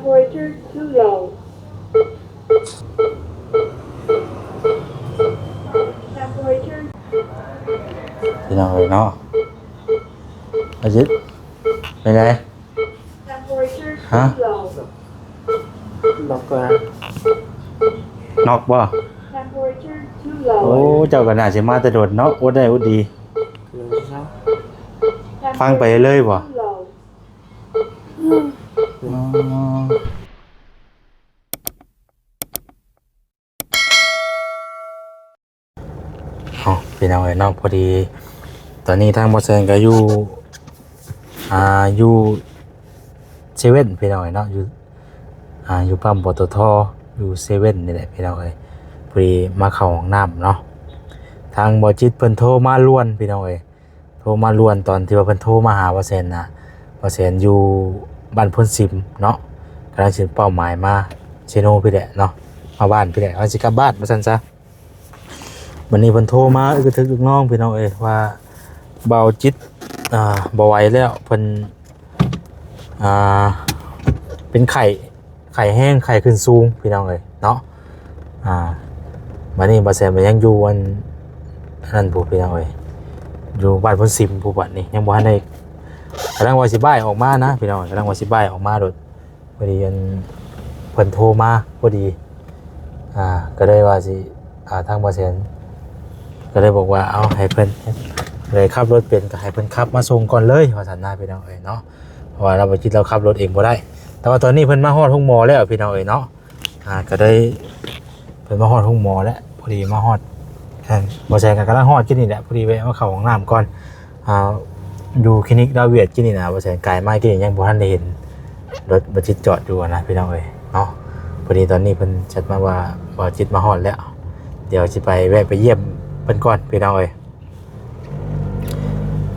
Temperature too low. Temperature ພີ່ນ້ອງເອີຍເນາະ ອາຈິດ ເປັນໄງ? Temperature ຮະ too low. ລັອກວ່າ ນອກບໍ່? Temperature too low. ໂອ້ ເຈົ້າກໍໜ້າຊິມາແຕ່ດົນເນາະ ອົດໄດ້ອົດດີ. ຄືເຊົ້າ ຟັງໄປເລີຍບໍ່? Too low. ອໍ ເອົາ ພີ່ນ້ອງເອີຍເນາະ ພໍດີຕອນນີ້ທາງບໍ່ແສນກໍຢູ່ ອ່າ ຢູ່ເຊເວັ່ນ ພີ່ນ້ອງເອີຍເນາະ ຢູ່ ອ່າ ຢູ່ປ້ຳ ປຕທ ຢູ່ເຊເວັ່ນນີ້ແຫຼະ ພີ່ນ້ອງເອີຍ. ພໍດີມາເຂົ້າຫ້ອງນ້ຳເນາະ ທາງບໍ່ຈິດເພິ່ນໂທມາດ່ວນ ພີ່ນ້ອງເອີຍ. ໂທມາດ່ວນຕອນທີ່ວ່າເພິ່ນໂທມາຫາບໍ່ແສນນະ ບໍ່ແສນຢູ່ບ້ານໂພນຊິມເນາະ ກຳລັງຊິເປົ້າໝາຍມາເຊໂນພີ້ແຫຼະເນາະ ມາບ້ານພີ້ແຫຼະ ວ່າຊິກັບບ້ານວ່າຊັ້ນຊະ. ບັດນີ້ເພິ່ນໂທມາອຶກກະທຶກອຶກນ້ອງ ພີ່ນ້ອງເອີຍ ວ່າບ່າວຈິດ ອ່າ ບໍ່ໄຫວແລ້ວ ເພິ່ນ ອ່າ ເປັນໄຂ້ ໄຂ້ແຮງ ໄຂ້ຂຶ້ນສູງ ພີ່ນ້ອງເອີຍເນາະ. ອ່າ ບັດນີ້ບ່າວແສນກໍຍັງຢູ່ອັນ ອັນນັ້ນພຸ້ນ ພີ່ນ້ອງເອີຍ ຢູ່ບ້ານໂພນຊິມພຸ້ນ ບັດນີ້ຍັງບໍ່ທັນໄດ້ ກຳລັງວ່າຊິບາຍອອກມານະ ພີ່ນ້ອງ ກຳລັງວ່າຊິບາຍອອກມາໂລດ. ພໍດີອັນ ເພິ່ນໂທມາພໍດີ ອ່າ ກໍເລີຍວ່າຊິ ອ່າ ທາງບ່າວແສນກໍເລີຍບອກວ່າ ເອົາ ໃຫ້ເພິ່ນ ເລີຍຂັບລົດເປັນ ກໍໃຫ້ເພິ່ນຂັບມາສົ່ງກ່ອນເລີຍ ວ່າຊັ້ນນະ ພີ່ນ້ອງເອີຍເນາະ. ເພາະວ່າລາວບໍ່ຈິດລາວຂັບລົດເອງບໍ່ໄດ້ ແຕ່ວ່າຕອນນີ້ເພິ່ນມາຮອດໂຮງໝໍແລ້ວ ພີ່ນ້ອງເອີຍເນາະ. ອ່າ ກໍໄດ້ ເພິ່ນມາຮອດໂຮງໝໍແລ້ວ ພໍດີມາຮອດ ບ່າວແສນກໍກຳລັງຮອດກິນນີ້ແຫຼະ ພໍດີແວະມາເຂົ້າຫ້ອງນ້ຳກ່ອນ. ອ່າ ຢູ່ຄລີນິກດາວຽດກິນນີ້ນະ ບ່າວແສນກາຍມາກິນນີ້ຍັງບໍ່ທັນໄດ້ເຫັນລົດບ່າວຈິດຈອດຢູ່ຫັ້ນນະ ພີ່ນ້ອງເອີຍເນາະ. ພໍດີຕອນນີ້ເພິ່ນແຊັດມາວ່າບ່າວຈິດມາຮອດແລ້ວ ດຽວຊິໄປແວະໄປຢ້ຽມເພິ່ນກ່ອນ ພີ່ນ້ອງເອີຍ.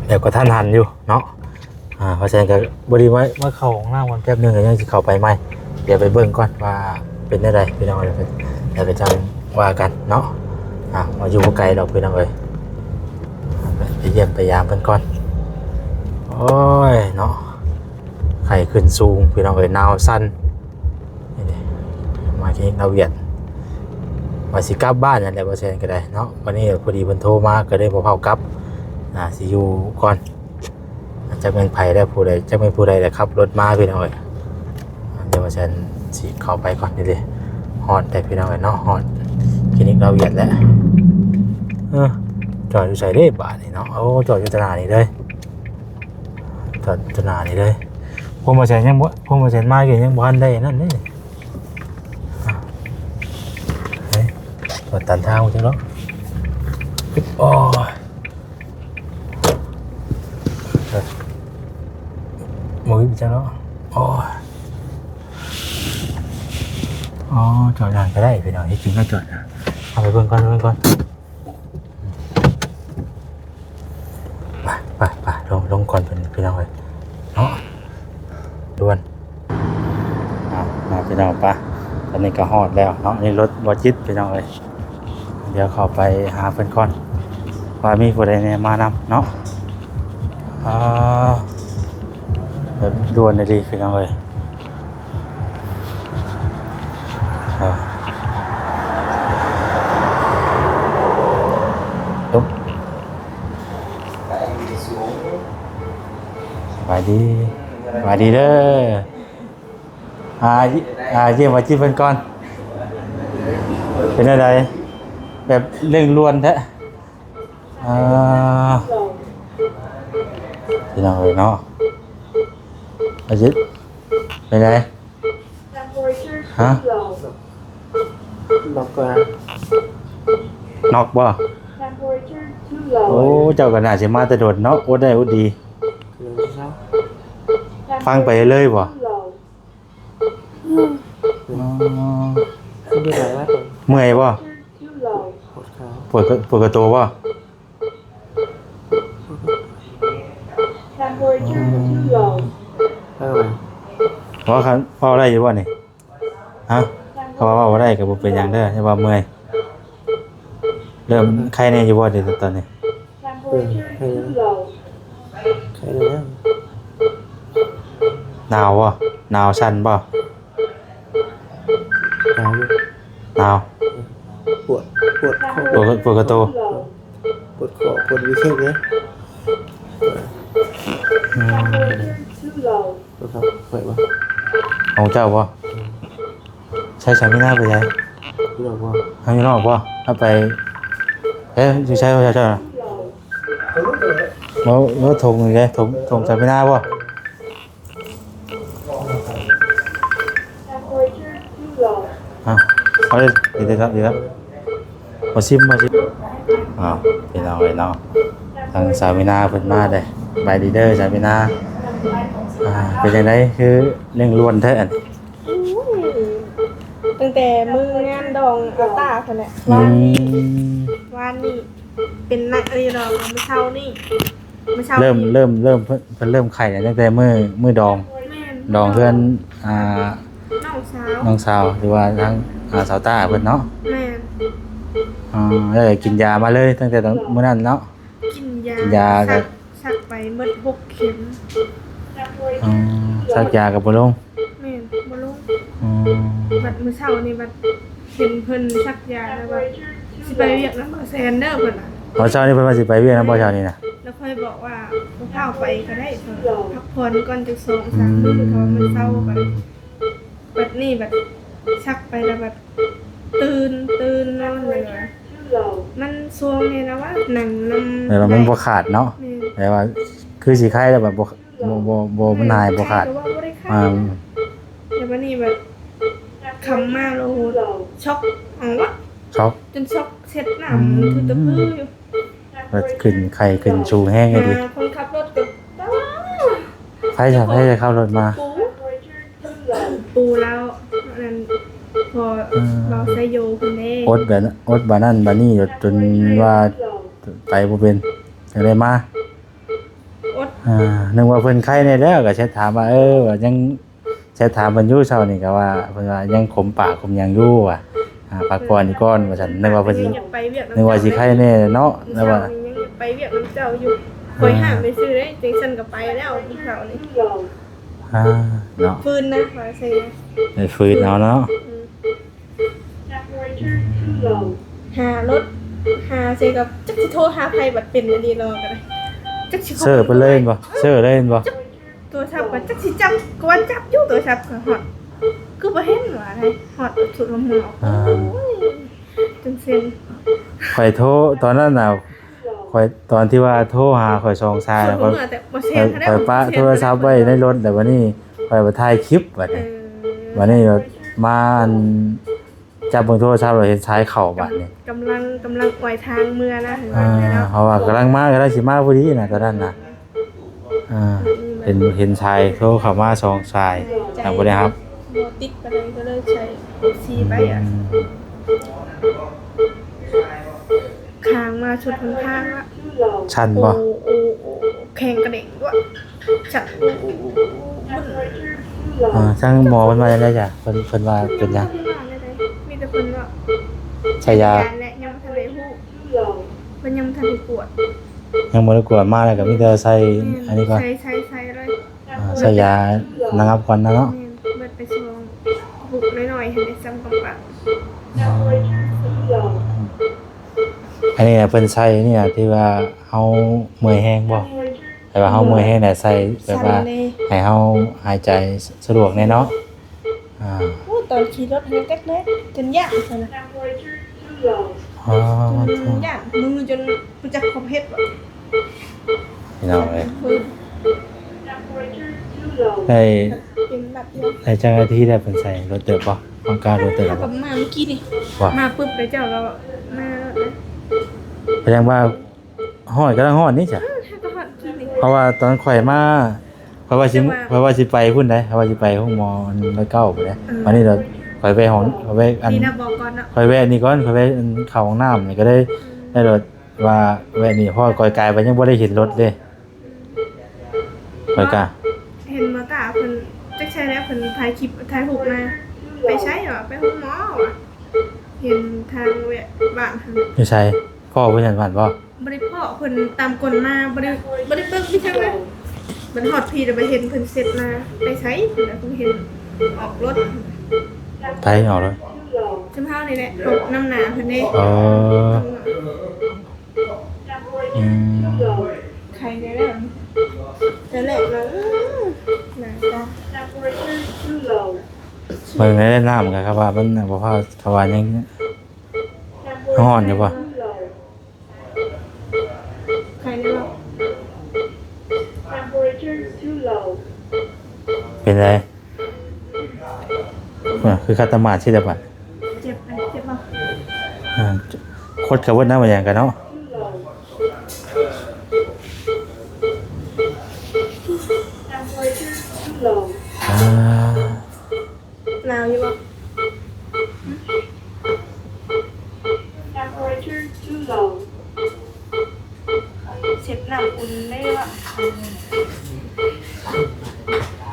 ແລ້ວກໍທັນຫັນຢູ່ເນາະ ອ່າ ເພາະສະນັ້ນກໍພໍດີມາ ມາເຂົ້າຫ້ອງນ້ຳກ່ອນແປັບໜຶ່ງ ກໍຍັງຊິເຂົ້າໄປໃໝ່ ດຽວໄປເບິ່ງກ່ອນວ່າເປັນແນວໃດ ພີ່ນ້ອງ ແລ້ວກໍ ແລ້ວກໍຈັ່ງວ່າກັນເນາະ. ອ່າ ມາຢູ່ບໍ່ໄກດອກ ພີ່ນ້ອງເອີຍ ໄປຢ້ຽມໄປຢາມເພິ່ນກ່ອນ. ໂອ້ຍເນາະ ໄຂ້ຂຶ້ນສູງ ພີ່ນ້ອງເອີຍ ໜາວສັ່ນ. ນີ້ເດ້ ມາທີ່ລາວຫວຽດ ວ່າຊິກັບບ້ານນັ້ນແຫຼະ ບໍ່ແຊນກໍໄດ້ເນາະ. ວັນນີ້ພໍດີເພິ່ນໂທມາ ກໍເລີຍບໍ່ພາກັບ ອ່າ ຊິຢູ່ກ່ອນ. ຈັກແມ່ນໃຜແລ້ວ ຜູ້ໃດ ຈັກແມ່ນຜູ້ໃດແຫຼະ ຂັບລົດມາ ພີ່ນ້ອງເອີຍ. ດຽວວ່າແຊນຊິເຂົ້າໄປກ່ອນ. ນີ້ເດ້ ຮອດແລ້ວ ພີ່ນ້ອງເອີຍເນາະ ຮອດຄລີນິກລາວຫວຽດແລ້ວ. ເອີ ຈອດຢູ່ໃສເດ້ບາດນີ້ເນາະ? ໂອ້ ຈອດຢູ່ຕະໜ້ານີ້ເລີຍ ຈອດຢູ່ຕະໜ້ານີ້ເລີຍ. ພວກບໍ່ແຊນຍັງບໍ່ ພວກບໍ່ແຊນມາກໍຍັງບໍ່ທັນໄດ້ນັ້ນເດ້. ເອີຍ ເປີດຕັນທາງຈັກເນາະ. ໂອ້ຍ ບໍ່ມີຈັກເນາະ. ໂອ້ຍ ອໍ ຈອດຢູ່ຫັ້ນກໍໄດ້ ພີ່ນ້ອງ ເຮັດກິນກໍຈອດ. ເອົາໄປເບິ່ງກ່ອນ ເບິ່ງກ່ອນ. ໄປ ໄປ ໄປ ລົງ ລົງກ່ອນເພິ່ນ ພີ່ນ້ອງເອີຍເນາະ. ດ່ວນ ອ່າ ມາ ພີ່ນ້ອງ ໄປ. ຕອນນີ້ກໍຮອດແລ້ວເນາະ ນີ້ລົດບໍ່ຈິດ ພີ່ນ້ອງເອີຍ. ດຽວເຂົ້າໄປຫາເພິ່ນກ່ອນ ວ່າມີຜູ້ໃດແດ່ມານຳເນາະ. ອ່າ ແບບດ່ວນອີ່ຫຼີ ພີ່ນ້ອງເອີຍ. ສະບາຍດີ ສະບາຍດີເດີ. ອ່າ ອ່າ ຢ້ຽມອາຈິດເພິ່ນກ່ອນ. ເປັນແນວໃດ ແບບເລັ່ງດ່ວນແທ້? ອ່າ ພີ່ນ້ອງເອີຍເນາະ ອາຈິດ ເປັນໃດ? ຮະ? ລັອກວ່າ ນອກບໍ່? ໂອ້ ເຈົ້າກໍໜ້າຊິມາແຕ່ດົນເນາະ ອົດໄດ້ອົດດີ. ຟັງໄປເລີຍບໍ່? ອໍ ຄືເມື່ອຍວະ ເມື່ອຍບໍ່? ປວດຂາ ປວດກະ ປວດກະໂຕບໍ່? ເອີ ເວົ້າ ຄັນເວົ້າໄດ້ຢູ່ບໍ່ນີ້? ຮະ? ຖ້າວ່າເວົ້າບໍ່ໄດ້ກໍບໍ່ເປັນຫຍັງເດີ ແຕ່ວ່າເມື່ອຍ. ເລີ່ມໄຄແດ່ຢູ່ບໍ່ເດ ຕອນນີ້? ເອີ ໄຄແລ້ວ ໄຄແລ້ວ. ໜາວບໍ່? ໜາວສັ່ນບໍ່? ໜາວຢູ່ ໜາວ ປວດ ປວດຂໍ້ ປວດ ປວດກະໂຕ ປວດຂໍ້ ປວດວີເຄັງເດ້ ອືມ ໂທລະສັບຂ້ອຍບໍ່ ຂອງເຈົ້າບໍ່? ອືມ ໃຊ້ສາມີນາໄປໃສ? ຢູ່ນອກບໍ່? ເຮົາຢູ່ນອກບໍ່? ເຮົາໄປ ເອີ ຢູ່ໃສເຈົ້າ? ເອົາ ເອົາຖົງນີ້ເດ້ ຖົງ ຖົງສາມີນາບໍ່? ເອົາ ເອົາເລີຍ ດີແລ້ວ ດີແລ້ວ ມາຊິມ ມາຊິມ ອ້າວ ພີ່ນ້ອງເອີຍເນາະ ທາງສາມີນາເພິ່ນມາເດ້ ສະບາຍດີເດີສາມີນາ ອ່າ ເປັນຈັ່ງໃດ ຄືເລັ່ງລວນແທ້ອັນ ໂອ້ຍ ຕັ້ງແຕ່ມື້ງານດອງອາຕ້າພຸ້ນແຫຼະ ອືມ ວານນີ້ ວານນີ້ເປັນໜັກອີ່ຫຼີດອກ ມື້ເຊົ້ານີ້ ມື້ເຊົ້າ ເລີ່ມ ນີ້ ເລີ່ມ ເລີ່ມ ເພິ່ນ ເພິ່ນເລີ່ມໄຂ້ຕັ້ງແຕ່ມື້ ມື້ດອງ ແມ່ນ ດອງເຮືອນ ອ່າ ນ້ອງສາວ ນ້ອງສາວ ຫຼືວ່າທາງ ອ່າ ສາວຕ້າເພິ່ນເນາະ ແມ່ນ ອໍ ແລ້ວກໍກິນຢາມາເລີຍ ຕັ້ງແຕ່ຕອນມື້ນັ້ນເນາະ ກິນຢາ ກິນຢາ ສັກ ສັກໄປໝົດຫົກເຂັມ ອໍ ສັກຢາກໍບໍ່ລົງ ແມ່ນ ບໍ່ລົງ ອໍ ບັດມື້ເຊົ້ານີ້ບັດເຫັນເພິ່ນສັກຢາແລ້ວວ່າ ຊິໄປວຽກນຳບ່າວແຊນເດີ ເພິ່ນວ່າ ເອົາ ເຊົ້ານີ້ເພິ່ນວ່າຊິໄປວຽກນຳບ່າວເຊົ້ານີ້ນະ ແລ້ວຂ້ອຍບອກວ່າ ບໍ່ພາໄປກໍໄດ້ ເພິ່ນວ່າ ພັກຜ່ອນກ່ອນຈັກສອງສາມມື້ ອືມ ເພາະວ່າມື້ເຊົ້າບັດ ບັດນີ້ບັດສັກໄປແລ້ວບັດຕື່ນ ຕື່ນນອນເລີຍ ມັນຊ່ວງນີ້ນະວ່າ ໜັງນຳ ແບບວ່າມັນບໍ່ຂາດເນາະ ແມ່ນ ແບບວ່າຄືຊິໄຄແລ້ວແບບບໍ່ ບໍ່ ບໍ່ ບໍ່ ມັນຫາຍບໍ່ຂາດ ບໍ່ໄດ້ຂາດ ອ່າ ແລ້ວບັດນີ້ແບບຄ່ຳມາແລ້ວ ໂອ້ໂຫ ຊັອກ ເອົາວະ ຊັອກ ຈົນຊັອກເຊັດນ້ຳ ອືມ ຖືຕະປືຢູ່ ແລ້ວຂຶ້ນໄຂ້ຂຶ້ນສູງແຮງອີ່ຫຼີ ອ່າ ຄົນຂັບລົດກໍ ໃຜ ໃຜຂັບລົດມາ ປູ ປູແລ້ວ ອັນນັ້ນ ພໍ່ ອ່າ ເວົ້າໄຊໂຍພຸ້ນເດ້ ອົດແບບ ອົດບາດນັ້ນບາດນີ້ ຈົນວ່າໄປບໍ່ເປັນ ຈັ່ງໄດ້ມາ ອົດ ອ່າ ນຶກວ່າເພິ່ນໄຄແນ່ແລ້ວ ກໍແຊັດຖາມວ່າ ເອີ ວ່າຍັງ ແຊັດຖາມເພິ່ນຢູ່ເຊົ້ານີ້ ກໍວ່າເພິ່ນວ່າຍັງຂົມປາກຂົມຫຍັງຢູ່ວ່າ ອ່າ ພັກຜ່ອນຢູ່ກ່ອນວ່າຊັ້ນ ນຶກວ່າເພິ່ນຊິ ຍັງຢາກໄປວຽກນຳ ນຶກວ່າຊິໄຄແນ່ເນາະ ແລ້ວວ່າ ເຊົ້ານີ້ຍັງຢາກໄປວຽກນຳເຈົ້າຢູ່ ອ່າ ຂ້ອຍຫ້າມໄປຊື່ເດ້ ຈັ່ງຊັ້ນກໍໄປແລ້ວເຊົ້ານີ້ ອ່າ ເນາະ ຟື້ນນະ ວ່າຊັ້ນ ໄດ້ຟື້ນເອົາເນາະ ອືມ ຫາລົດ ຫາເສຍກັບ ຈັກຊິໂທຫາໃຜບັດເປັນອັນນີ້ເນາະ ກໍໄດ້ ຈັກຊິເຊີໄປເລີຍແມ່ນບໍ່? ເຊີເລີຍແມ່ນບໍ່? ຈັກໂທລະສັບກໍຈັກຊິຈັບ ກໍວ່າຈັບຢູ່ໂທລະສັບ ກໍຮອດ ຄືບໍ່ເຫັນວ່າໄດ ຮອດສຸດລຳຫົວ ອ່າ ໂອ້ຍ ຈົນເຊັນ ຂ້ອຍໂທຕອນນັ້ນນະ ຂ້ອຍ ຕອນທີ່ວ່າໂທຫາຂ້ອຍສອງສາຍ ຂ້ອຍ ຂ້ອຍປະໂທລະສັບໄວ້ໃນລົດ ແລ້ວບັດນີ້ຂ້ອຍໄປຖ່າຍຄລິບບັດນີ້ ເອີ ບັດນີ້ມາອັນ ຈັບເບິ່ງໂທລະສັບແລ້ວເຫັນສາຍເຂົ້າບາດນີ້ ກຳລັງ ກຳລັງອວຍທາງເມືອນະ ອ່າ ເພາະວ່າກຳລັງມາ ກຳລັງຊິມາພໍດີນະ ຕອນນັ້ນນະ ອ່າ ເຫັນ ເຫັນສາຍໂທເຂົ້າມາສອງສາຍ ແຕ່ບໍ່ໄດ້ຮັບ ບໍ່ຕິດປານໃດ ກໍເລີຍໃຊ້ສີ່ໃບ ອືມ ອ່ະ ຄ້າງມາສຸດຫົນທາງລະ ສັ່ນບໍ່? ໂອ້ ໂອ້ ໂອ້ ແຂງກະເດັງດ້ວຍ ຊັ້ນ ອືມ ອ່າ ທາງໝໍເພິ່ນວ່າຈັ່ງໃດຈ້ະ? ເພິ່ນ ເພິ່ນວ່າເປັນຫຍັງ? ເພິ່ນວ່າແນວໃດ? ມີແຕ່ເພິ່ນວ່າໃສ່ຢາ ໃສ່ຢາແຫຼະ ຍັງບໍ່ທັນໄດ້ຮູ້ ເພິ່ນຍັງບໍ່ທັນໄດ້ກວດ ຍັງບໍ່ໄດ້ກວດ ມາແລ້ວກໍມີແຕ່ໃສ່ ອືມ ອັນນີ້ກ່ອນ ໃສ່ ໃສ່ ໃສ່ເລີຍ ອ່າ ໃສ່ຢາລະງັບກ່ອນນະເນາະ ແມ່ນ ເບິດໄປສອງປຸກນ້ອຍໆ ຫັ້ນແຫຼະ ສ່ຳກຳປັດ ອືມ ອັນນີ້ນະເພິ່ນໃສ່ນີ້ນະ ທີ່ວ່າເຮົາເມື່ອຍແຮງບໍ່? ແບບວ່າເຮົາເມື່ອຍແຮງແລ້ວໃສ່ແບບວ່າໃຫ້ເຮົາຫາຍໃຈສະດວກແດ່ເນາະ ອ່າ ໂອ້ ຕອນຂີ່ລົດຫັ້ນຈັກແດ່ ຈົນຢ້ານຊັ້ນນະ ອໍ ຈົນຢ້ານ ມືຈົນບໍ່ຈັກຂອບເຮັດ ພີ່ນ້ອງເອີຍ ໄດ້ ເປັນບາດດຽວ ໄດ້ຈັກນາທີແລ້ວເພິ່ນໃສ່ ດົນເຕີບບໍ່? ອອກການດົນເຕີບບໍ່? ມາເມື່ອກີ້ນີ້ ວ່າ ມາປຶບແລ້ວເຈົ້າກໍມາ ກໍຍັງວ່າ ຮ້ອນ ກຳລັງຮ້ອນນີ້ຈ້ະ ເອີ ເຮົາກໍຮອດທີ່ນີ້ ເພາະວ່າຕອນຂ້ອຍມາ ຂ້ອຍວ່າຊິ ແຕ່ວ່າ ຂ້ອຍວ່າຊິໄປພຸ້ນໃດ ຂ້ອຍວ່າຊິໄປໂຮງໝໍອັນຮ້ອຍເກົ້າພຸ້ນໃດ ເອີ ບາດນີ້ລະຂ້ອຍແວ່ຫ້ອງ ຂ້ອຍແວ່ອັນ ດີນະບອກກ່ອນເນາະ ຂ້ອຍແວ່ນີ້ກ່ອນ ຂ້ອຍແວ່ອັນເຂົ້າຫ້ອງນ້ຳນີ້ກໍເລີຍ ອືມ ໄດ້ລົດວ່າແວ່ນີ້ ເພາະວ່າຂ້ອຍກາຍໄປຍັງບໍ່ໄດ້ເຫັນລົດເດ້ ອືມ ຂ້ອຍກະ ເຫັນໝໍຕາເພິ່ນຈັກໃສແລ້ວ ເພິ່ນຖ່າຍຄລິບຖ່າຍຮູບມາ ໄປໃສຫວາ ໄປໂຮງໝໍຫວາ ເຫັນທາງແວະບ້ານຫັ້ນ ຢູ່ໃສ? ພໍ່ເພິ່ນຢູ່ບ້ານບໍ່? ບໍ່ໄດ້ພໍ້ເພິ່ນຕາມກົ້ນມາ ບໍ່ໄດ້ ບໍ່ໄດ້ເບິ່ງຄືຫຍັງເລີຍ ບັດຮອດພີ້ແລ້ວໄປເຫັນເພິ່ນເຊັດມາ ໄປໃສເພິ່ນ ເພິ່ນເຫັນອອກລົດ ໃຜອອກລົດ? ຈຸມເຮົານີ້ແຫຼະ ຕົກນຳໜ້າເພິ່ນເດ້. ເອີ ອືມ ໄຂ້ແລ້ວ ແຕ່ແລກແລ້ວ ເອີ ໜ້າຕາ ເບິ່ງໃນນ້ຳກໍ ເຂົາວ່າມັນບໍ່ພໍ ເຂົາວ່າຍັງຮ້ອນຢູ່ບໍ່? ໄຂ້ແລ້ວ ເປັນໃດ? ໂອ້ຍ ຄືຄາດຕະໝາດຊິໄດ້ບາດ. ເຈັບ ເຈັບບໍ່? ອ່າ ຄົດກະເວີດນຳຫຍັງກັນເນາະ. ອ່າ ໜາວຢູ່ບໍ່? Temperature too low. ເຊັດນ້ຳອຸ່ນໄດ້ວະ?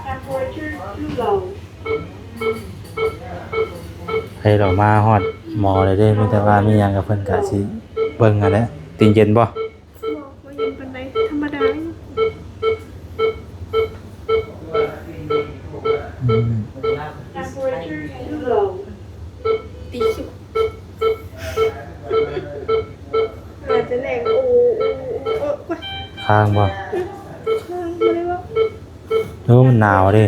Temperature too low. ໃຜເຮົາມາຮອດໝໍແລ້ວເດ້ ມີແຕ່ວ່າມີຫຍັງກໍເພິ່ນກະຊິເບິ່ງຫັ້ນແຫຼະ. ຕີນເຢັນບໍ່? ບໍ່ ບໍ່ເຢັນປານໃດ ທຳມະດາ. ອືມ Temperature too low. ຕີສຸດ ມາແຕ່ແລກ ໂອ້ ໂອ້ ໂອ້ ໂອ້ຍ ຄ້າງບໍ່? ອືມ ຄ້າງບໍ່ໄດ້ເວົ້າ. ໂອ້ ມັນໜາວເດ້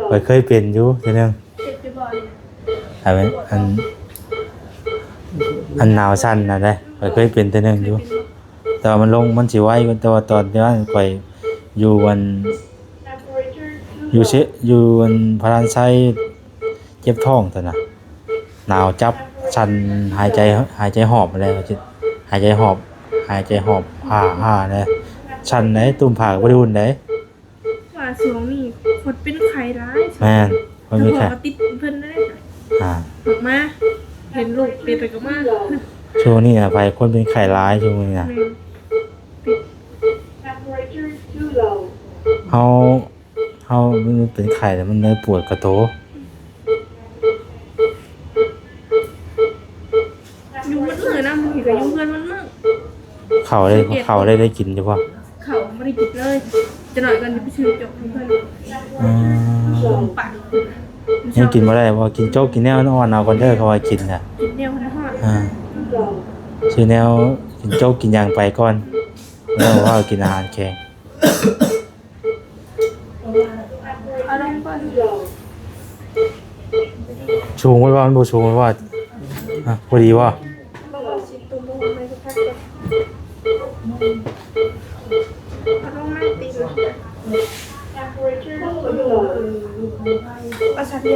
ຂ້ອຍເຄີຍເປັນຢູ່ເທື່ອໜຶ່ງ. ເຈັບຢູ່ບໍ່ນີ້? ອັນ ອັນ ອັນໜາວສັ່ນນະເດ້ ຂ້ອຍເຄີຍເປັນເທື່ອໜຶ່ງຢູ່ ເຄີຍເປັນບໍ່? ແຕ່ວ່າມັນລົງ ມັນຊິໄວກວ່າ ແຕ່ວ່າຕອນທີ່ວ່າຂ້ອຍຢູ່ອັນ ຢູ່ເຊ ຢູ່ອັນພະລານໄຊ ເຈັບທ້ອງຕອນນະ ໜາວຈັບ ສັ່ນ ຫາຍໃຈ ຫາຍໃຈຫອບແລ້ວ ຫາຍໃຈຫອບ ຫາຍໃຈຫອບ ຮ່າໆ ແລ້ວ ສັ່ນເດ້ ຕຸ້ມຜ້າກໍບໍ່ໄດ້ອຸ່ນເດ້. ວ່າຊ່ວງນີ້ຄົນເປັນໄຂ້ຫຼາຍ. ແມ່ນ ຄົນເປັນໄຂ້ ແຕ່ວ່າຕິດເພິ່ນເດ້. ອ່າ ອອກມາເຫັນລູກຕິດແລ້ວກໍມາ. ຊ່ວງນີ້ນະ ໄພ ຄົນເປັນໄຂ້ຫຼາຍຊ່ວງນີ້ນະ. ແມ່ນ ຕິດ Temperature too low. ເຮົາ ເຮົາ ມັນເປັນໄຂ້ແລ້ວມັນເລີຍປວດກະໂຕ. ຢູ່ໝົດມື້ນະ ມື້ນີ້ກໍຢູ່ເຮືອນໝົດມື້. ເຂົ້າໄດ້ ເຂົ້າໄດ້ ໄດ້ກິນຢູ່ບໍ່? ເຂົ້າບໍ່ໄດ້ກິນເລີຍ ຈະໜ້ອຍກ່ອນຈະໄປຊື້ໂຈກໃຫ້ເພິ່ນ. ອືມ ຍັງກິນບໍ່ໄດ້ບໍ່? ກິນໂຈກກິນແນວອ່ອນໆ ເອົາກ່ອນເດີ ເຂົາວ່າກິນນະ ກິນແນວຮ້ອນໆ. ອ່າ ຊື້ແນວກິນໂຈກກິນຫຍັງໄປກ່ອນ ແລ້ວເຮົາກິນອາຫານແຂງ. ສູງໄວ້ບໍ່? ມັນບໍ່ສູງໄວ້ບໍ່? ອ່ະ ພໍດີບໍ່?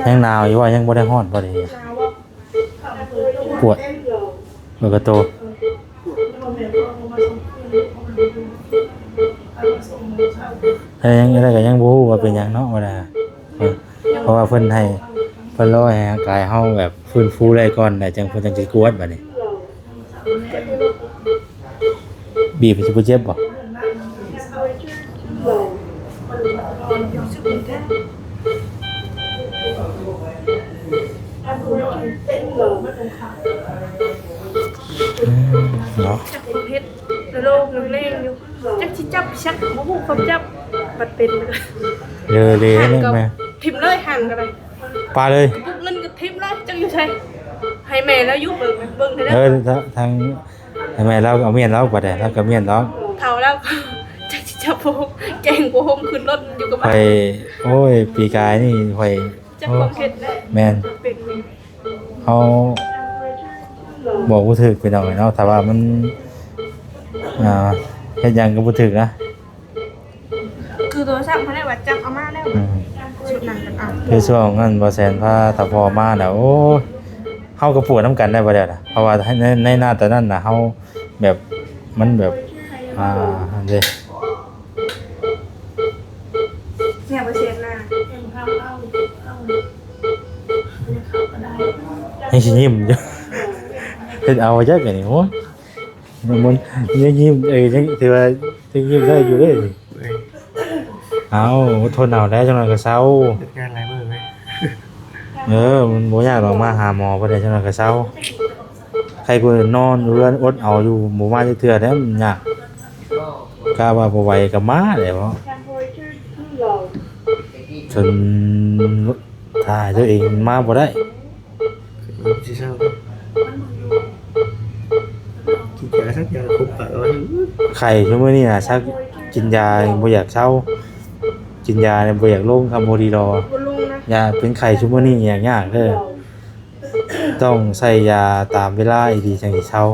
ຍັງໜາວຢູ່ບໍ່? ຍັງບໍ່ໄດ້ຮ້ອນບໍ່? ປວດ ປວດກະໂຕ. ແຕ່ຍັງ ແຕ່ກໍຍັງບໍ່ຮູ້ວ່າເປັນຫຍັງເນາະ ວ່າ ເອີ ເພາະວ່າເພິ່ນໃຫ້ ເພິ່ນລໍໃຫ້ຮ່າງກາຍເຮົາແບບຟື້ນຟູໄດ້ກ່ອນ ແລ້ວຈັ່ງເພິ່ນຈັ່ງຊິກວດບາດນີ້. ບີບຊິບໍ່ເຈັບບໍ່? ເນາະ ຈັກເຮັດໂລກແລງຢູ່ ຈັກຊິຈັບສັກ ບໍ່ຮູ້ຄວາມຈັບ ບັດເປັນເລີຍເລີຍ. ຫັ້ນກໍແມ່ນ ຖິ້ມເລີຍ ຫັ້ນກໍໄດ້ ປະເລີຍ ປຸກເງິນກໍຖິ້ມເລີຍ ຈັກຢູ່ໃສ ໃຫ້ແມ່ລາວຢູ່ເບິ່ງ ເບິ່ງເດີ. ເອີ ທາງ ແມ່ລາວເອົາມຽນລາວບາດນີ້ ລາວກໍມຽນລາວ ເຖົ້າແລ້ວ ຈັກຊິຈັບຜົມ ແກງຜົມຂຶ້ນລົດຢູ່ກັບ ຂ້ອຍ ໂອ້ຍ ປີກາຍນີ້ຂ້ອຍ ຈັກຄວາມເຮັດແຫຼະ ແມ່ນ ເປັນ ເຮົາບອກບໍ່ຖືກ ພີ່ນ້ອງເອີຍເນາະ ຖ້າວ່າມັນ ອ່າ ເຮັດຫຍັງກໍບໍ່ຖືກນະ. ຄືໂທລະສັບຫັ້ນແຫຼະວ່າຈັບເອົາມາແລ້ວ ອືມ ຊຸດນັ້ນກໍເອົາ ຄືຊ່ວງນັ້ນບໍ່ແສນພາຕາພໍ່ມານະ ໂອ້ຍ ເຮົາກໍປວດນຳກັນໄດ້ບໍ່ແລ້ວນະ ເພາະວ່າໃນ ໃນໜ້າຕອນນັ້ນນະ ເຮົາແບບ ມັນແບບ ອ່າ ຫັ້ນເດ້ ແນວບໍ່ແສນນະ ຍັງຊິຍິ້ມຢູ່ ເຮັດເອົາຈັກອັນນີ້ ໂອ້ຍ. ມັນຍັງຍິ້ມ ເອີ ຍັງຖືວ່າຍັງຍິ້ມໄດ້ຢູ່ເດ້. ເອົາ ອົດທົນເອົາແຫຼະ ຈັກໜ້ອຍກໍເຊົາ. ເຮັດງານຫຼາຍມື້ເວີຍ. ເອີ ມັນບໍ່ຍາກດອກ ມາຫາໝໍພຸ້ນແຫຼະ ຈັກໜ້ອຍກໍເຊົາ. ໃຄກວ່ານອນຢູ່ເຮືອນອົດເອົາຢູ່ ບໍ່ມາຈັກເທື່ອແລ້ວ ມັນຍາກ. ກະວ່າບໍ່ໄຫວກໍມາແຫຼະເນາະ. ຈົນຖ້າໃຫ້ຕົວເອງມາບໍ່ໄດ້. ຊິເຊົາ ໄຂ້ຊຸມມື້ນີ້ນະ ຊັກກິນຢາບໍ່ຢາກເຊົາ ກິນຢານີ້ບໍ່ຢາກລົງ ຄຳບໍ່ດີລໍ ຢາເປັນໄຂ້ຊຸມມື້ນີ້ຍາກໆເດີ ຕ້ອງໃສ່ຢາຕາມເວລາອີ່ຫຼີຈັ່ງຊິເຊົາ.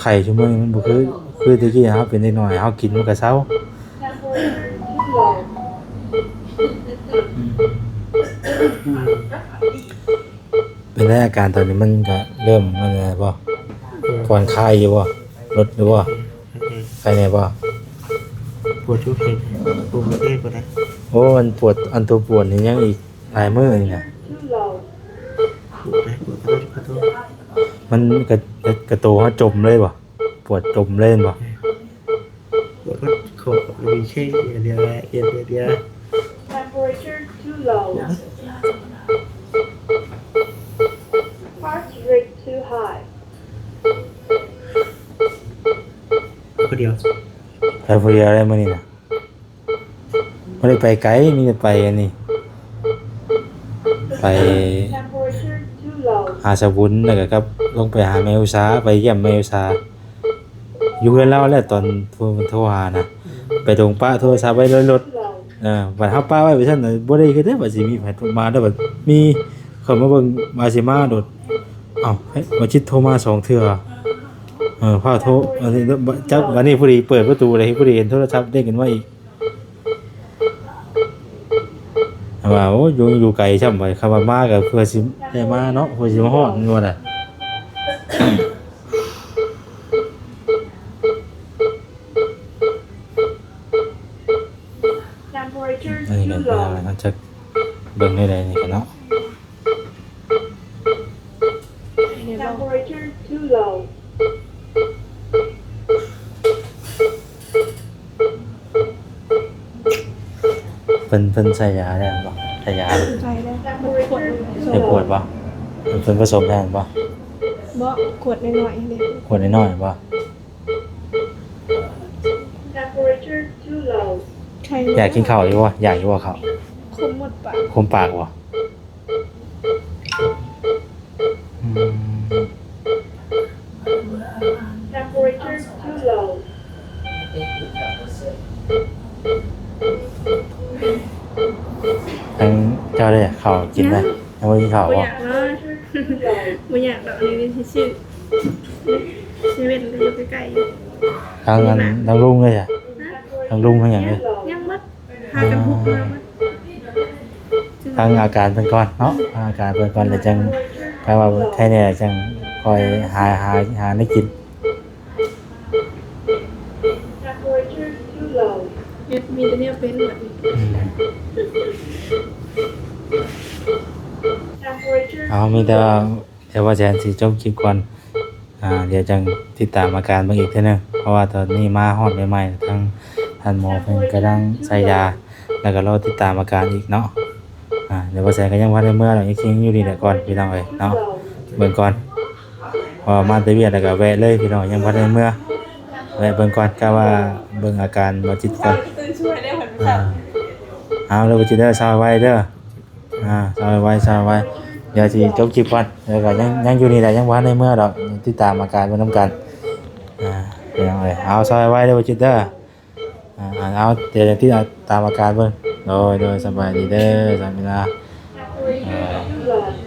ໄຂ້ຊຸມມື້ນີ້ມັນບໍ່ຄື ຄືແຕ່ກີ້ເຮົາເປັນເດັກນ້ອຍ ເຮົາກິນມັນກໍເຊົາ. ເປັນໄດ ອາການຕອນນີ້ມັນກະເລີ່ມອັນນັ້ນແລ້ວບໍ່? ຜ່ອນຄາຍຢູ່ບໍ່? ລົດຢູ່ບໍ່? ອືມ ໄຄແດ່ບໍ່? ປວດຢູ່ ເພງ ປວດເອວກໍໄດ້. ໂອ້ ມັນປວດ ອັນຕົວປວດນີ້ຍັງອີກຫຼາຍມື້ນີ້ນະ. ປວດໄດ້ ປວດຂະໂທດ ຂະໂທດ. ມັນກະ ກະ ກະໂຕເຮົາຈົມເລີຍບໍ່? ປວດຈົມເລີຍແມ່ນບໍ່? ປວດກໍຂໍວີເຊດຽວ ເດຍ ເດຍ ເດຍ. Temperature too low. Heart rate too high. ຜູ້ດຽວ ໄປຜູ້ດຽວໄດ້ມື້ນີ້ນະ ບໍ່ໄດ້ໄປໄກ ມີແຕ່ໄປອັນນີ້ ໄປ Temperature too low. ຫາສາວບຸນ ແລ້ວກໍກັບລົງໄປຫາແມ່ອຸສາ ໄປຢ້ຽມແມ່ອຸສາ ຢູ່ເຮືອນລາວແຫຼະ ຕອນໂທ ໂທຫານະ ໄປດົງປະໂທລະສັບໄວ້ໃນລົດ. ເອີ ບັດເຮົາປະໄວ້ໄປຊັ້ນນະ ບໍ່ໄດ້ຄືເດ້ ວ່າຊິມີໃຜໂທມາເດີ ບັດມີເຂົາມາເບິ່ງວ່າຊິມາໂດດ. ເອົ້າ ເອີຍ ບໍ່ຈິດໂທມາສອງເທື່ອ. ເອີ ຟ້າວໂທ ອັນນີ້ ຈັກ ບັດນີ້ພໍດີເປີດປະຕູເລີຍ ພໍດີເຫັນໂທລະສັບເດ້ງຂຶ້ນມາອີກ. ວ່າ ໂອ້ ຢູ່ ຢູ່ໄກຊ້ຳ ວ່າ ຄຳວ່າມາກໍເພື່ອຊິໄດ້ມາເນາະ ເພື່ອຊິມາຮອດ ແມ່ນບໍ່ລະ? Temperature ອັນນີ້ກໍ too low. ເຮົາຈະເບິ່ງໄດ້ໃດນີ້ກັນເນາະ. Temperature too low. ເພິ່ນ ເພິ່ນໃສ່ຢາແລ້ວບໍ່? ໃສ່ຢາ ໃສ່ແລ້ວ ມັນປວດ ໃສ່ປວດບໍ່? ເພິ່ນ ເພິ່ນປະສົມແລ້ວບໍ່? ບໍ່ ຂວດນ້ອຍໆເດ້ ຂວດນ້ອຍໆບໍ່? Temperature too low. ຢາກກິນເຂົ້າຢູ່ບໍ່? ຢາກຢູ່ບໍ່ເຂົ້າ? ຄົມໝົດປາກ ຄົມປາກບໍ່? ອືມ Temperature too low. ທາງເຈົ້າເດ້ ເຂົ້າກິນແລ້ວ ຍັງບໍ່ກິນເຂົ້າບໍ່? ບໍ່ຢາກເນາະ ບໍ່ຢາກດອກ ນີ້ຊິຊື້ເຊເວັ່ນ ຢູ່ໃກ້ໆຢູ່. ທາງອັນ ທາງລຸງເດ້ ທາງລຸງທາງຫຍັງເດ້? ຍັງໝົດ ພາກັນຮຸກມາໝົດ. ຟັງອາການເພິ່ນກ່ອນເນາະ ຟັງອາການເພິ່ນກ່ອນ ແລ້ວຈັ່ງ ຖ້າວ່າໄຄແດ່ ຈັ່ງຄ່ອຍຫາ ຫາ ຫາແນວກິນ. Temperature too low. ເຮັດມີແຕ່ແນວເປັນບັດນີ້. ອືມ Temperature ເອົາ ມີແຕ່ວ່າ ດຽວບ່າວແສນຊິຈົບຄລິບກ່ອນ ອ່າ ດຽວຈັ່ງຕິດຕາມອາການເບິ່ງອີກເທື່ອໜຶ່ງ ເພາະວ່າຕອນນີ້ມາຮອດໃໝ່ໆ ທາງທ່ານໝໍເພິ່ນກຳລັງໃສ່ຢາ ແລ້ວກໍລໍຕິດຕາມອາການອີກເນາະ. ອ່າ ດຽວບ່າວແສນກໍຍັງບໍ່ທັນໄດ້ເມືອດອກ ຍັງຊິຢູ່ນີ້ແຫຼະກ່ອນ ພີ່ນ້ອງເອີຍເນາະ ເບິ່ງກ່ອນ ເພາະວ່າມາແຕ່ວຽກແລ້ວກໍແວະເລີຍ ພີ່ນ້ອງ ຍັງບໍ່ທັນໄດ້ເມືອ ແວະເບິ່ງກ່ອນ ກະວ່າເບິ່ງອາການບ່າວຈິດກ່ອນ. ອ່າ ເອົາເດີ ບ່າວຈິດເດີ ເຊົາໄວເດີ. ອ່າ ເຊົາໄວ ເຊົາໄວ ດຽວຊິຈົບຄລິບກ່ອນ ແລ້ວກໍຍັງ ຍັງຢູ່ນີ້ແຫຼະ ຍັງບໍ່ທັນໄດ້ເມືອດອກ ຕິດຕາມອາການເບິ່ງນຳກັນ. ອ່າ ພີ່ນ້ອງເອີຍ ເອົາ ເຊົາໄວເດີ ບ່າວຈິດເດີ. ອ່າ ເອົາ ດຽວຕິດຕາມອາການເບິ່ງ. ໂດຍ ໂດຍ ສະບາຍດີເດີ ສາມີລາ. ເອີ